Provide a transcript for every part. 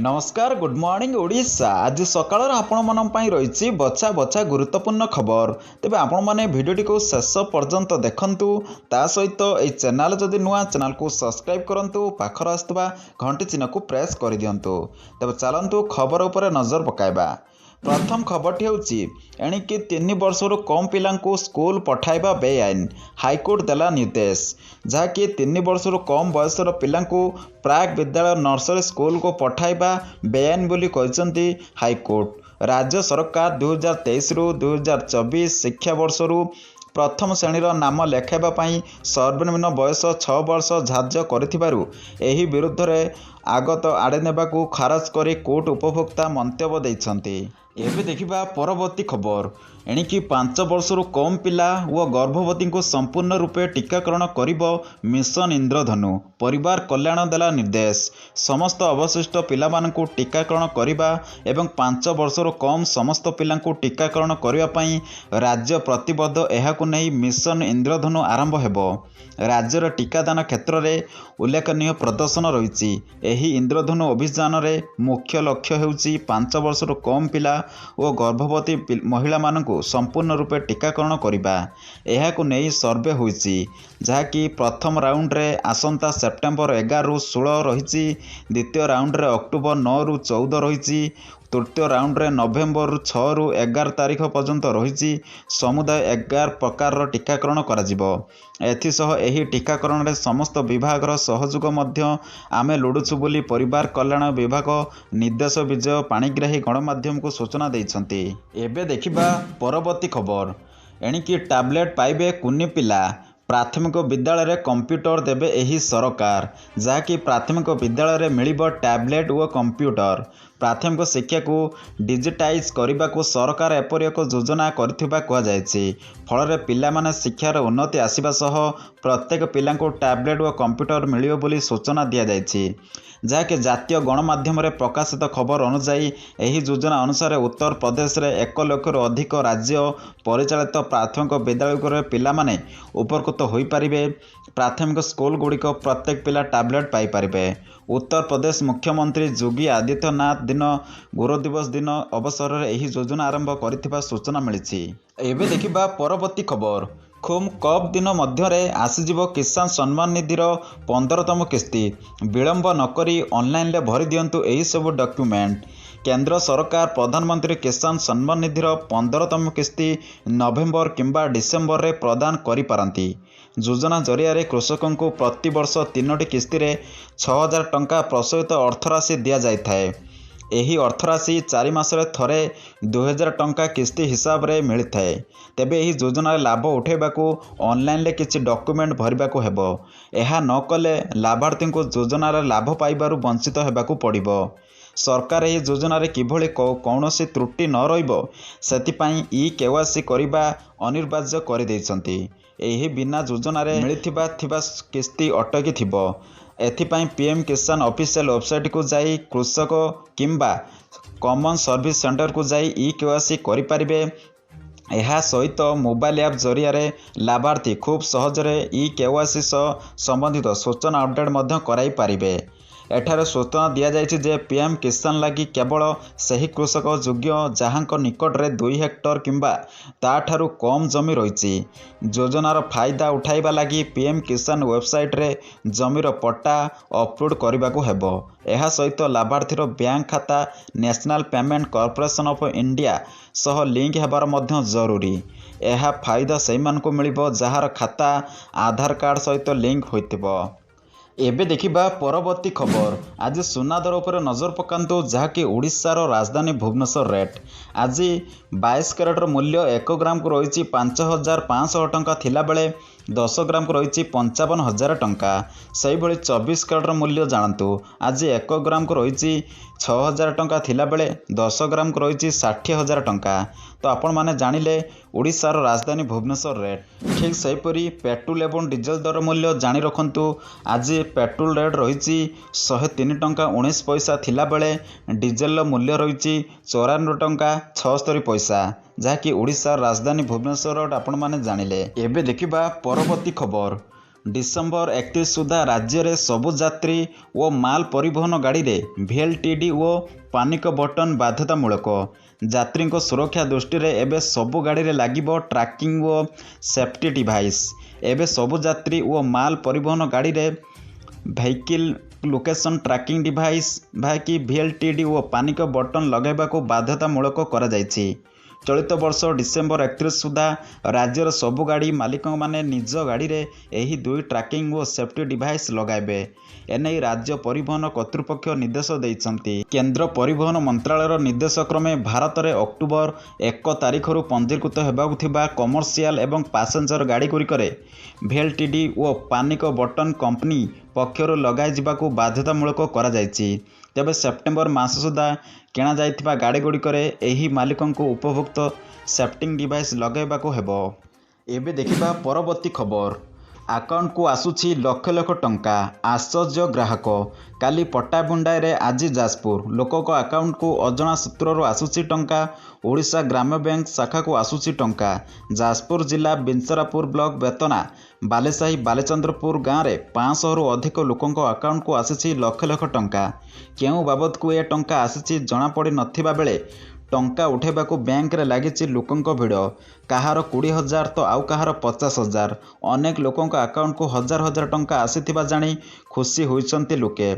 ନମସ୍କାର, good morning Odisha. ଆଜି ସକାଳର ଆପଣମାନଙ୍କ ପାଇଁ ରହିଛି ବଛା ବଛା ଗୁରୁତ୍ୱପୂର୍ଣ୍ଣ ଖବର। ତେବେ ଆପଣମାନେ ଭିଡ଼ିଓଟିକୁ ଶେଷ ପର୍ଯ୍ୟନ୍ତ ଦେଖନ୍ତୁ। ତା ସହିତ ଏହି ଚ୍ୟାନେଲ୍ ଯଦି ନୂଆ, ଚ୍ୟାନେଲକୁ ସବସ୍କ୍ରାଇବ୍ କରନ୍ତୁ, ପାଖରେ ଆସୁଥିବା ଘଣ୍ଟି ଚିହ୍ନକୁ ପ୍ରେସ୍ କରିଦିଅନ୍ତୁ। ତେବେ ଚାଲନ୍ତୁ ଖବର ଉପରେ ନଜର ପକାଇବା। ପ୍ରଥମ ଖବରଟି ହେଉଛି, ଏଣିକି 3 ବର୍ଷରୁ କମ୍ ପିଲାଙ୍କୁ ସ୍କୁଲ ପଠାଇବା ବେଆଇନ, ହାଇକୋର୍ଟ ଦେଲା ନିର୍ଦ୍ଦେଶ। ଯାହାକି 3 ବର୍ଷରୁ କମ୍ ବୟସର ପିଲାଙ୍କୁ ପ୍ରାକ୍ ବିଦ୍ୟାଳୟ, ନର୍ସରୀ ସ୍କୁଲକୁ ପଠାଇବା ବେଆଇନ ବୋଲି କହିଛନ୍ତି ହାଇକୋର୍ଟ। ରାଜ୍ୟ ସରକାର 2023ରୁ 2024 ଶିକ୍ଷାବର୍ଷରୁ ପ୍ରଥମ ଶ୍ରେଣୀର ନାମ ଲେଖାଇବା ପାଇଁ ସର୍ବନିମ୍ନ ବୟସ 6 ବର୍ଷ ଧାର୍ଯ୍ୟ କରିଥିବାରୁ ଏହି ବିରୁଦ୍ଧରେ ଆଗତ ଆଡ଼େନେବାକୁ ଖାରଜ କରି କୋର୍ଟ ଉପଭୋକ୍ତା ମନ୍ତବ୍ୟ ଦେଇଛନ୍ତି। ଏବେ ଦେଖିବା ପରବର୍ତ୍ତୀ ଖବର। ଏଣିକି 5 ବର୍ଷରୁ କମ୍ ପିଲା ଓ ଗର୍ଭବତୀଙ୍କୁ ସମ୍ପୂର୍ଣ୍ଣ ରୂପେ ଟିକାକରଣ କରିବ ମିଶନ ଇନ୍ଦ୍ରଧନୁ। ପରିବାର କଲ୍ୟାଣ ଦେଲା ନିର୍ଦ୍ଦେଶ। ସମସ୍ତ ଅବଶିଷ୍ଟ ପିଲାମାନଙ୍କୁ ଟିକାକରଣ କରିବା ଏବଂ 5 ବର୍ଷରୁ କମ୍ ସମସ୍ତ ପିଲାଙ୍କୁ ଟିକାକରଣ କରିବା ପାଇଁ ରାଜ୍ୟ ପ୍ରତିବଦ୍ଧ। ଏହାକୁ ନେଇ ମିଶନ ଇନ୍ଦ୍ରଧନୁ ଆରମ୍ଭ ହେବ। ରାଜ୍ୟର ଟିକାଦାନ କ୍ଷେତ୍ରରେ ଉଲ୍ଲେଖନୀୟ ପ୍ରଦର୍ଶନ ରହିଛି। ଏହି ଇନ୍ଦ୍ରଧନୁ ଅଭିଯାନରେ ମୁଖ୍ୟ ଲକ୍ଷ୍ୟ ହେଉଛି 5 ବର୍ଷରୁ କମ୍ ପିଲା ଓ ଗର୍ଭବତୀ ମହିଳାମାନଙ୍କୁ ସମ୍ପୂର୍ଣ୍ଣ ରୂପେ ଟିକାକରଣ କରିବା। ଏହାକୁ ନେଇ ସର୍ଭେ ହୋଇଛି, ଯାହାକି ପ୍ରଥମ ରାଉଣ୍ଡରେ ଆସନ୍ତା ସେପ୍ଟେମ୍ବର 11ରୁ 16 ରହିଛି, ଦ୍ୱିତୀୟ ରାଉଣ୍ଡରେ ଅକ୍ଟୋବର 9ରୁ 14 ରହିଛି, ତୃତୀୟ ରାଉଣ୍ଡରେ ନଭେମ୍ବର 6ରୁ 11 ତାରିଖ ପର୍ଯ୍ୟନ୍ତ ରହିଛି। ସମୁଦାୟ 11 ପ୍ରକାରର ଟିକାକରଣ କରାଯିବ। ଏଥିସହ ଏହି ଟିକାକରଣରେ ସମସ୍ତ ବିଭାଗର ସହଯୋଗ ମଧ୍ୟ ଆମେ ଲୋଡ଼ୁଛୁ ବୋଲି ପରିବାର କଲ୍ୟାଣ ବିଭାଗ ନିର୍ଦ୍ଦେଶ ବିଜୟ ପାଣିଗ୍ରାହୀ ଗଣମାଧ୍ୟମକୁ ସୂଚନା ଦେଇଛନ୍ତି। ଏବେ ଦେଖିବା ପରବର୍ତ୍ତୀ ଖବର। ଏଣିକି ଟ୍ୟାବଲେଟ୍ ପାଇବେ କୁନି ପିଲା, ପ୍ରାଥମିକ ବିଦ୍ୟାଳୟରେ କମ୍ପ୍ୟୁଟର ଦେବେ ଏହି ସରକାର। ଯାହାକି ପ୍ରାଥମିକ ବିଦ୍ୟାଳୟରେ ମିଳିବ ଟ୍ୟାବଲେଟ୍ ଓ କମ୍ପ୍ୟୁଟର। ପ୍ରାଥମିକ ଶିକ୍ଷାକୁ ଡିଜିଟାଇଜ୍ କରିବାକୁ ସରକାର ଏପରି ଏକ ଯୋଜନା କରିଥିବା କୁହାଯାଇଛି। ଫଳରେ ପିଲାମାନେ ଶିକ୍ଷାର ଉନ୍ନତି ଆସିବା ସହ ପ୍ରତ୍ୟେକ ପିଲାଙ୍କୁ ଟ୍ୟାବଲେଟ୍ ଓ କମ୍ପ୍ୟୁଟର ମିଳିବ ବୋଲି ସୂଚନା ଦିଆଯାଇଛି। ଯାହାକି ଜାତୀୟ ଗଣମାଧ୍ୟମରେ ପ୍ରକାଶିତ ଖବର ଅନୁଯାୟୀ, ଏହି ଯୋଜନା ଅନୁସାରେ ଉତ୍ତରପ୍ରଦେଶରେ 1 ଲକ୍ଷରୁ ଅଧିକ ରାଜ୍ୟ ପରିଚାଳିତ ପ୍ରାଥମିକ ବିଦ୍ୟାଳୟଗୁଡ଼ିକରେ ପିଲାମାନେ ଉପକୃତ ହୋଇପାରିବେ। ପ୍ରାଥମିକ ସ୍କୁଲଗୁଡ଼ିକ ପ୍ରତ୍ୟେକ ପିଲା ଟ୍ୟାବଲେଟ୍ ପାଇପାରିବେ। ଉତ୍ତରପ୍ରଦେଶ ମୁଖ୍ୟମନ୍ତ୍ରୀ ଯୋଗୀ ଆଦିତ୍ୟନାଥ ଦିନ ଗୁରୁଦିବସ ଦିନ ଅବସରରେ ଏହି ଯୋଜନା ଆରମ୍ଭ କରିଥିବା ସୂଚନା ମିଳିଛି। ଏବେ ଦେଖିବା ପରବର୍ତ୍ତୀ ଖବର। ଖୁବ୍ କମ୍ ଦିନ ମଧ୍ୟରେ ଆସିଯିବ କିଷାନ ସମ୍ମାନ ନିଧିର 15ତମ କିସ୍ତି, ବିଳମ୍ବ ନକରି ଅନଲାଇନରେ ଭରି ଦିଅନ୍ତୁ ଏହିସବୁ ଡକ୍ୟୁମେଣ୍ଟ। କେନ୍ଦ୍ର ସରକାର ପ୍ରଧାନମନ୍ତ୍ରୀ କିଷାନ ସମ୍ମାନ ନିଧିର 15ତମ କିସ୍ତି ନଭେମ୍ବର କିମ୍ବା ଡିସେମ୍ବରରେ ପ୍ରଦାନ କରିପାରନ୍ତି। ଯୋଜନା ଜରିଆରେ କୃଷକଙ୍କୁ ପ୍ରତିବର୍ଷ ତିନୋଟି କିସ୍ତିରେ 6000 ଟଙ୍କା ପ୍ରୋତ୍ସାହିତ ଅର୍ଥରାଶି ଦିଆଯାଇଥାଏ। ଏହି ଅର୍ଥରାଶି 4 ମାସରେ ଥରେ 2000 ଟଙ୍କା କିସ୍ତି ହିସାବରେ ମିଳିଥାଏ। ତେବେ ଏହି ଯୋଜନାରେ ଲାଭ ଉଠାଇବାକୁ ଅନଲାଇନରେ କିଛି ଡକ୍ୟୁମେଣ୍ଟ ଭରିବାକୁ ହେବ। ଏହା ନ କଲେ ଲାଭାର୍ଥୀଙ୍କୁ ଯୋଜନାରେ ଲାଭ ପାଇବାରୁ ବଞ୍ଚିତ ହେବାକୁ ପଡ଼ିବ। ସରକାର ଏହି ଯୋଜନାରେ କିଭଳି କୌଣସି ତ୍ରୁଟି ନ ରହିବ, ସେଥିପାଇଁ ଇ କେୱାଇସି କରିବା ଅନିବାର୍ଯ୍ୟ କରିଦେଇଛନ୍ତି। ଏହି ବିନା ଯୋଜନାରେ ମିଳିଥିବା ଥିବା କିସ୍ତି ଅଟକି ଥିବ। ଏଥିପାଇଁ ପିଏମ୍ କିଷାନ ଅଫିସିଆଲ ୱେବସାଇଟକୁ ଯାଇ କୃଷକ କିମ୍ବା କମନ୍ ସର୍ଭିସ ସେଣ୍ଟରକୁ ଯାଇ ଇ କେୱାଇସି କରିପାରିବେ। ଏହା ସହିତ ମୋବାଇଲ ଆପ୍ ଜରିଆରେ ଲାଭାର୍ଥୀ ଖୁବ୍ ସହଜରେ ଇ କେୱାଇସି ସହ ସମ୍ବନ୍ଧିତ ସୂଚନା ଅପଡେଟ୍ ମଧ୍ୟ କରାଇପାରିବେ। ଏଠାରେ ସୂଚନା ଦିଆଯାଇଛି ଯେ ପିଏମ୍ କିଷାନ ଲାଗି କେବଳ ସେହି କୃଷକ ଯୋଗ୍ୟ ଯାହାଙ୍କ ନିକଟରେ 2 ହେକ୍ଟର କିମ୍ବା ତା'ଠାରୁ କମ୍ ଜମି ରହିଛି। ଯୋଜନାର ଫାଇଦା ଉଠାଇବା ଲାଗି ପିଏମ୍ କିଷାନ ୱେବସାଇଟରେ ଜମିର ପଟ୍ଟା ଅପଲୋଡ୍ କରିବାକୁ ହେବ। ଏହା ସହିତ ଲାଭାର୍ଥୀର ବ୍ୟାଙ୍କ ଖାତା national payment corporation of India ସହ ଲିଙ୍କ ହେବାର ମଧ୍ୟ ଜରୁରୀ। ଏହା ଫାଇଦା ସେଇମାନଙ୍କୁ ମିଳିବ ଯାହାର ଖାତା ଆଧାର କାର୍ଡ ସହିତ ଲିଙ୍କ ହୋଇଥିବ। ଏବେ ଦେଖିବା ପରବର୍ତ୍ତୀ ଖବର। ଆଜି ସୁନା ଦର ଉପରେ ନଜର ପକାନ୍ତୁ, ଯାହାକି ଓଡ଼ିଶାର ରାଜଧାନୀ ଭୁବନେଶ୍ୱର ରେଟ୍। ଆଜି 22 କ୍ୟାରେଟର ମୂଲ୍ୟ 1 ଗ୍ରାମକୁ ରହିଛି 5500 ଟଙ୍କା ଥିଲାବେଳେ 10 ଗ୍ରାମକୁ ରହିଛି 55,000 ଟଙ୍କା। ସେହିଭଳି 24 କ୍ୟାରେଟର ମୂଲ୍ୟ ଜାଣନ୍ତୁ। ଆଜି 1 ଗ୍ରାମକୁ ରହିଛି 6000 ଟଙ୍କା ଥିଲାବେଳେ 10 ଗ୍ରାମକୁ ରହିଛି 60,000 ଟଙ୍କା। ତ ଆପଣମାନେ ଜାଣିଲେ ଓଡ଼ିଶାର ରାଜଧାନୀ ଭୁବନେଶ୍ୱର ରେଟ୍। ଠିକ୍ ସେହିପରି ପେଟ୍ରୋଲ ଏବଂ ଡିଜେଲ ଦର ମୂଲ୍ୟ ଜାଣି ରଖନ୍ତୁ। ଆଜି ପେଟ୍ରୋଲ ରେଟ୍ ରହିଛି 103 ଟଙ୍କା 19 ପଇସା ଥିଲାବେଳେ ଡିଜେଲର ମୂଲ୍ୟ ରହିଛି 94 ଟଙ୍କା 76 ପଇସା, ଯାହାକି ଓଡ଼ିଶାର ରାଜଧାନୀ ଭୁବନେଶ୍ୱର ଆପଣମାନେ ଜାଣିଲେ। ଏବେ ଦେଖିବା ପରବର୍ତ୍ତୀ ଖବର। ଡିସେମ୍ବର 31 ସୁଦ୍ଧା ରାଜ୍ୟରେ ସବୁ ଯାତ୍ରୀ ଓ ମାଲ ପରିବହନ ଗାଡ଼ିରେ ଭିଏଲ୍ଟିଡି ଓ ପାନିକ ବଟନ୍ ବାଧ୍ୟତାମୂଳକ। ଯାତ୍ରୀଙ୍କ ସୁରକ୍ଷା ଦୃଷ୍ଟିରେ ଏବେ ସବୁ ଗାଡ଼ିରେ ଲାଗିବ ଟ୍ରାକିଂ ଓ ସେଫ୍ଟି ଡିଭାଇସ୍। ଏବେ ସବୁ ଯାତ୍ରୀ ଓ ମାଲ ପରିବହନ ଗାଡ଼ିରେ ଭେହିକିଲ୍ ଲୋକେସନ୍ ଟ୍ରାକିଂ ଡିଭାଇସ୍ କି ଭିଏଲ୍ଟିଡି ଓ ପାନିକ ବଟନ୍ ଲଗାଇବାକୁ ବାଧ୍ୟତାମୂଳକ କରାଯାଇଛି। ଚଳିତ ବର୍ଷ ଡିସେମ୍ବର 31 ସୁଦ୍ଧା ରାଜ୍ୟର ସବୁ ଗାଡ଼ି ମାଲିକମାନେ ନିଜ ଗାଡ଼ିରେ ଏହି ଦୁଇ ଟ୍ରାକିଂ ଓ ସେଫ୍ଟି ଡିଭାଇସ୍ ଲଗାଇବେ। ଏନେଇ ରାଜ୍ୟ ପରିବହନ କର୍ତ୍ତୃପକ୍ଷ ନିର୍ଦ୍ଦେଶ ଦେଇଛନ୍ତି। କେନ୍ଦ୍ର ପରିବହନ ମନ୍ତ୍ରାଳୟର ନିର୍ଦ୍ଦେଶ କ୍ରମେ ଭାରତରେ ଅକ୍ଟୋବର 1 ତାରିଖରୁ ପଞ୍ଜୀକୃତ ହେବାକୁ ଥିବା କମର୍ସିଆଲ ଏବଂ ପାସେଞ୍ଜର ଗାଡ଼ିଗୁଡ଼ିକରେ ଭିଏଲ୍ଟିଡି ଓ ପାନିକ ବଟନ୍ କମ୍ପାନୀ ପକ୍ଷରୁ ଲଗାଯିବାକୁ ବାଧ୍ୟତାମୂଳକ କରାଯାଇଛି। ତେବେ ସେପ୍ଟେମ୍ବର ମାସ ସୁଦ୍ଧା କିଣାଯାଇଥିବା ଗାଡ଼ିଗୁଡ଼ିକରେ ଏହି ମାଲିକଙ୍କୁ ଉପଭୋକ୍ତ ସେଫ୍ଟି ଡିଭାଇସ୍ ଲଗାଇବାକୁ ହେବ। ଏବେ ଦେଖିବା ପରବର୍ତ୍ତୀ ଖବର। ଆକାଉଣ୍ଟକୁ ଆସୁଛି ଲକ୍ଷ ଲକ୍ଷ ଟଙ୍କା, ଆଶ୍ଚର୍ଯ୍ୟ ଗ୍ରାହକ। କାଲି ପଟ୍ଟାମୁଣ୍ଡାଇରେ, ଆଜି ଯାଜପୁର। ଲୋକଙ୍କ ଆକାଉଣ୍ଟକୁ ଅଜଣା ସୂତ୍ରରୁ ଆସୁଛି ଟଙ୍କା। ଓଡ଼ିଶା ଗ୍ରାମ୍ୟ ବ୍ୟାଙ୍କ ଶାଖାକୁ ଆସୁଛି ଟଙ୍କା। ଯାଜପୁର ଜିଲ୍ଲା ବିଞ୍ଚରାପୁର ବ୍ଲକ ବେତନା, ବାଲିସାହି, ବାଲିଚନ୍ଦ୍ରପୁର ଗାଁରେ 500ରୁ ଅଧିକ ଲୋକଙ୍କ ଆକାଉଣ୍ଟକୁ ଆସିଛି ଲକ୍ଷ ଲକ୍ଷ ଟଙ୍କା। କେଉଁ ବାବଦକୁ ଏ ଟଙ୍କା ଆସିଛି ଜଣାପଡ଼ି ନଥିବା ବେଳେ ଟଙ୍କା ଉଠାଇବାକୁ ବ୍ୟାଙ୍କରେ ଲାଗିଛି ଲୋକଙ୍କ ଭିଡ଼। କାହାର 20,000 ତ ଆଉ କାହାର 50,000। ଅନେକ ଲୋକଙ୍କ ଆକାଉଣ୍ଟକୁ ହଜାର ହଜାର ଟଙ୍କା ଆସିଥିବା ଜାଣି ଖୁସି ହୋଇଛନ୍ତି ଲୋକେ।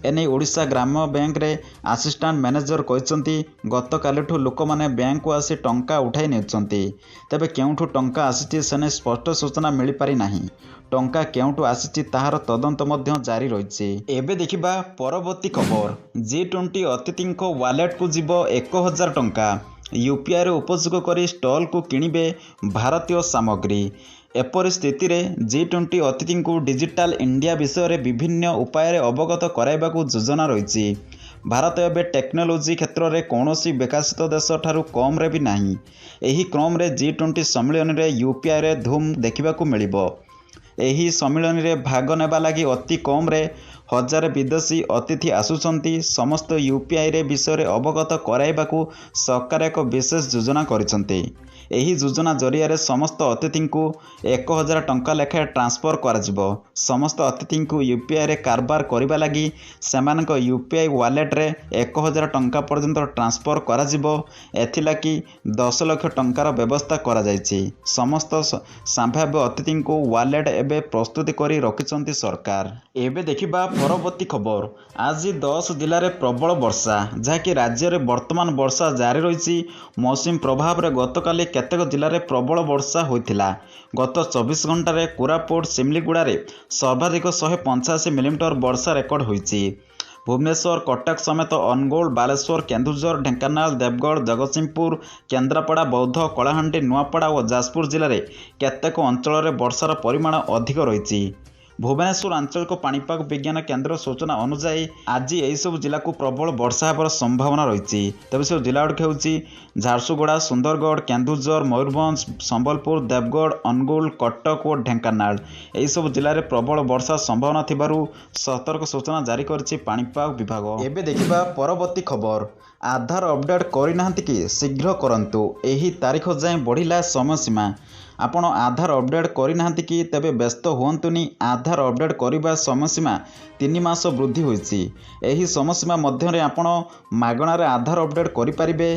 ଏନେଇ ଓଡ଼ିଶା ଗ୍ରାମ୍ୟ ବ୍ୟାଙ୍କରେ ଆସିଷ୍ଟାଣ୍ଟ ମ୍ୟାନେଜର କହିଛନ୍ତି, ଗତକାଲିଠୁ ଲୋକମାନେ ବ୍ୟାଙ୍କକୁ ଆସି ଟଙ୍କା ଉଠାଇ ନେଉଛନ୍ତି। ତେବେ କେଉଁଠୁ ଟଙ୍କା ଆସିଛି ସେନେଇ ସ୍ପଷ୍ଟ ସୂଚନା ମିଳିପାରି ନାହିଁ। ଟଙ୍କା କେଉଁଠୁ ଆସିଛି ତାହାର ତଦନ୍ତ ମଧ୍ୟ ଜାରି ରହିଛି। ଏବେ ଦେଖିବା ପରବର୍ତ୍ତୀ ଖବର। ଜି-20 ଅତିଥିଙ୍କ ୱାଲେଟକୁ ଯିବ 1000 ଟଙ୍କା। ୟୁପିଆଇର ଉପଯୋଗ କରି ଷ୍ଟଲକୁ କିଣିବେ ଭାରତୀୟ ସାମଗ୍ରୀ। ଏପରି ସ୍ଥିତିରେ ଜି-20 ଅତିଥିଙ୍କୁ ଡିଜିଟାଲ ଇଣ୍ଡିଆ ବିଷୟରେ ବିଭିନ୍ନ ଉପାୟରେ ଅବଗତ କରାଇବାକୁ ଯୋଜନା ରହିଛି। ଭାରତ ଏବେ ଟେକ୍ନୋଲୋଜି କ୍ଷେତ୍ରରେ କୌଣସି ବିକଶିତ ଦେଶ ଠାରୁ କମ୍ରେ ବି ନାହିଁ। ଏହି କ୍ରମରେ ଜି-20 ସମ୍ମିଳନୀରେ ୟୁପିଆଇର ଧୁମ୍ ଦେଖିବାକୁ ମିଳିବ। ଏହି ସମ୍ମିଳନୀରେ ଭାଗ ନେବା ଲାଗି ଅତି କମ୍ରେ 1000 ବିଦେଶୀ ଅତିଥି ଆସୁଛନ୍ତି। ସମସ୍ତ ୟୁପିଆଇରେ ବିଷୟରେ ଅବଗତ କରାଇବାକୁ ସରକାର ଏକ ବିଶେଷ ଯୋଜନା କରିଛନ୍ତି। ଏହି ଯୋଜନା ଜରିଆରେ ସମସ୍ତ ଅତିଥିଙ୍କୁ 1000 ଟଙ୍କା ଲେଖାଏଁ ଟ୍ରାନ୍ସଫର କରାଯିବ। ସମସ୍ତ ଅତିଥିଙ୍କୁ ୟୁପିଆଇରେ କାରବାର କରିବା ଲାଗି ସେମାନଙ୍କ ୟୁପିଆଇ ୱାଲେଟରେ 1000 ଟଙ୍କା ପର୍ଯ୍ୟନ୍ତ ଟ୍ରାନ୍ସଫର କରାଯିବ। ଏଥିଲାଗି 10 ଲକ୍ଷ ଟଙ୍କାର ବ୍ୟବସ୍ଥା କରାଯାଇଛି। ସମସ୍ତ ସମ୍ଭାବ୍ୟ ଅତିଥିଙ୍କୁ ୱାଲେଟ ଏବେ ପ୍ରସ୍ତୁତି କରି ରଖିଛନ୍ତି ସରକାର। ଏବେ ଦେଖିବା ପରବର୍ତ୍ତୀ ଖବର। ଆଜି 10 ଜିଲ୍ଲାରେ ପ୍ରବଳ ବର୍ଷା। ଯାହାକି ରାଜ୍ୟରେ ବର୍ତ୍ତମାନ ବର୍ଷା ଜାରି ରହିଛି। ମୌସୁମୀ ପ୍ରଭାବରେ ଗତକାଲି କେତେକ ଜିଲ୍ଲାରେ ପ୍ରବଳ ବର୍ଷା ହୋଇଥିଲା। ଗତ 24 ଘଣ୍ଟାରେ କୋରାପୁଟ ସିମିଳିଗୁଡ଼ାରେ ସର୍ବାଧିକ 185 ମିଲିମିଟର ବର୍ଷା ରେକର୍ଡ ହୋଇଛି। ଭୁବନେଶ୍ୱର, କଟକ ସମେତ ଅନୁଗୁଳ, ବାଲେଶ୍ୱର, କେନ୍ଦୁଝର, ଢେଙ୍କାନାଳ, ଦେବଗଡ଼, ଜଗତସିଂହପୁର, କେନ୍ଦ୍ରାପଡ଼ା, ବୌଦ୍ଧ, କଳାହାଣ୍ଡି, ନୂଆପଡ଼ା ଓ ଯାଜପୁର ଜିଲ୍ଲାରେ କେତେକ ଅଞ୍ଚଳରେ ବର୍ଷାର ପରିମାଣ ଅଧିକ ରହିଛି। ଭୁବନେଶ୍ୱର ଆଞ୍ଚଳିକ ପାଣିପାଗ ବିଜ୍ଞାନ କେନ୍ଦ୍ର ସୂଚନା ଅନୁଯାୟୀ ଆଜି ଏହିସବୁ ଜିଲ୍ଲାକୁ ପ୍ରବଳ ବର୍ଷା ହେବାର ସମ୍ଭାବନା ରହିଛି। ତେବେ ସବୁ ଜିଲ୍ଲାଗୁଡ଼ିକ ହେଉଛି ଝାରସୁଗୁଡ଼ା, ସୁନ୍ଦରଗଡ଼, କେନ୍ଦୁଝର, ମୟୂରଭଞ୍ଜ, ସମ୍ବଲପୁର, ଦେବଗଡ଼, ଅନୁଗୁଳ, କଟକ ଓ ଢେଙ୍କାନାଳ। ଏହିସବୁ ଜିଲ୍ଲାରେ ପ୍ରବଳ ବର୍ଷା ସମ୍ଭାବନା ଥିବାରୁ ସତର୍କ ସୂଚନା ଜାରି କରିଛି ପାଣିପାଗ ବିଭାଗ। ଏବେ ଦେଖିବା ପରବର୍ତ୍ତୀ ଖବର। ଆଧାର ଅପଡେଟ୍ କରିନାହାନ୍ତି କି? ଶୀଘ୍ର କରନ୍ତୁ, ଏହି ତାରିଖ ଯାଏଁ ବଢ଼ିଲା ସମୟସୀମା। ଆପଣ ଆଧାର ଅପଡେଟ୍ କରିନାହାନ୍ତି କି? ତେବେ ବ୍ୟସ୍ତ ହୁଅନ୍ତୁନି। ଆଧାର ଅପଡେଟ୍ କରିବା ସମୟସୀମା 3 ମାସ ବୃଦ୍ଧି ହୋଇଛି। ଏହି ସମୟସୀମା ମଧ୍ୟରେ ଆପଣ ମାଗଣାରେ ଆଧାର ଅପଡେଟ୍ କରିପାରିବେ।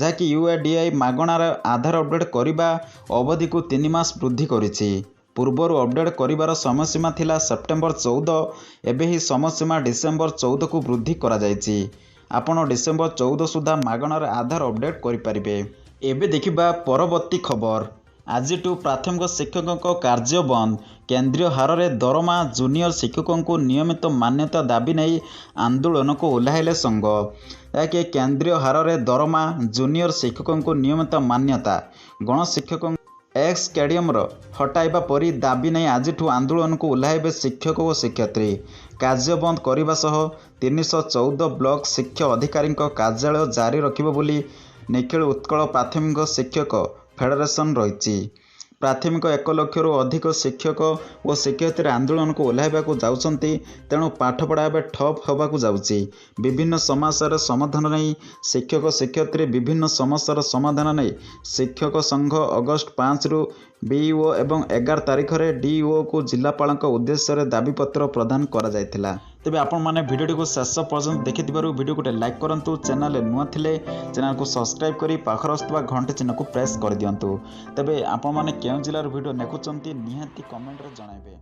ଯାହାକି ୟୁଆଇଡିଏଆଇ ମାଗଣାରେ ଆଧାର ଅପଡେଟ୍ କରିବା ଅବଧିକୁ 3 ମାସ ବୃଦ୍ଧି କରିଛି। ପୂର୍ବରୁ ଅପଡେଟ୍ କରିବାର ସମୟସୀମା ଥିଲା ସେପ୍ଟେମ୍ବର 14। ଏବେ ଏହି ସମୟସୀମା ଡିସେମ୍ବର 14କୁ ବୃଦ୍ଧି କରାଯାଇଛି। ଆପଣ ଡିସେମ୍ବର 14 ସୁଦ୍ଧା ମାଗଣାରେ ଆଧାର ଅପଡେଟ୍ କରିପାରିବେ। ଏବେ ଦେଖିବା ପରବର୍ତ୍ତୀ ଖବର। ଆଜିଠୁ ପ୍ରାଥମିକ ଶିକ୍ଷକଙ୍କ କାର୍ଯ୍ୟ ବନ୍ଦ। କେନ୍ଦ୍ରୀୟ ହାରରେ ଦରମା, ଜୁନିୟର ଶିକ୍ଷକଙ୍କୁ ନିୟମିତ ମାନ୍ୟତା ଦାବି ନେଇ ଆନ୍ଦୋଳନକୁ ଓହ୍ଲାଇଲେ ସଂଘ। ଯାହାକି କେନ୍ଦ୍ରୀୟ ହାରରେ ଦରମା, ଜୁନିୟର ଶିକ୍ଷକଙ୍କୁ ନିୟମିତ ମାନ୍ୟତା, ଗଣଶିକ୍ଷକ ଏକ୍ସ କ୍ୟାଡିୟମର ହଟାଇବା ପରି ଦାବି ନେଇ ଆଜିଠୁ ଆନ୍ଦୋଳନକୁ ଓହ୍ଲାଇବେ ଶିକ୍ଷକ ଓ ଶିକ୍ଷୟିତ୍ରୀ। କାର୍ଯ୍ୟ ବନ୍ଦ କରିବା ସହ 314 ବ୍ଲକ ଶିକ୍ଷା ଅଧିକାରୀଙ୍କ କାର୍ଯ୍ୟାଳୟ ଜାରି ରଖିବ ବୋଲି ନିଖିଳ ଉତ୍କଳ ପ୍ରାଥମିକ ଶିକ୍ଷକ ଫେଡେରେସନ ରହିଛି। ପ୍ରାଥମିକ 1 ଲକ୍ଷରୁ ଅଧିକ ଶିକ୍ଷକ ଓ ଶିକ୍ଷୟିତ୍ରୀ ଆନ୍ଦୋଳନକୁ ଓହ୍ଲାଇବାକୁ ଯାଉଛନ୍ତି। ତେଣୁ ପାଠପଢ଼ା ଏବେ ଠପ୍ ହେବାକୁ ଯାଉଛି। ବିଭିନ୍ନ ସମସ୍ୟାର ସମାଧାନ ନେଇ ଶିକ୍ଷକ ଶିକ୍ଷୟିତ୍ରୀ ବିଭିନ୍ନ ସମସ୍ୟାର ସମାଧାନ ନେଇ ଶିକ୍ଷକ ସଂଘ ଅଗଷ୍ଟ 5ରୁ ବିଇଓ ଏବଂ 11 ତାରିଖରେ ଡିଇଓକୁ ଜିଲ୍ଲାପାଳଙ୍କ ଉଦ୍ଦେଶ୍ୟରେ ଦାବିପତ୍ର ପ୍ରଦାନ କରାଯାଇଥିଲା। ତେବେ ଆପଣମାନେ ଭିଡ଼ିଓଟିକୁ ଶେଷ ପର୍ଯ୍ୟନ୍ତ ଦେଖିଥିବାରୁ ଭିଡ଼ିଓ ଗୋଟେ ଲାଇକ୍ କରନ୍ତୁ। ଚ୍ୟାନେଲରେ ନୂଆ ଥିଲେ ଚ୍ୟାନେଲକୁ ସବସ୍କ୍ରାଇବ୍ କରି ପାଖରେ ଆସୁଥିବା ଘଣ୍ଟି ଚିହ୍ନକୁ ପ୍ରେସ୍ କରିଦିଅନ୍ତୁ। ତେବେ ଆପଣମାନେ କେଉଁ ଜିଲ୍ଲାର ଭିଡ଼ିଓ ଦେଖୁଛନ୍ତି, ନିହାତି କମେଣ୍ଟରେ ଜଣାଇବେ।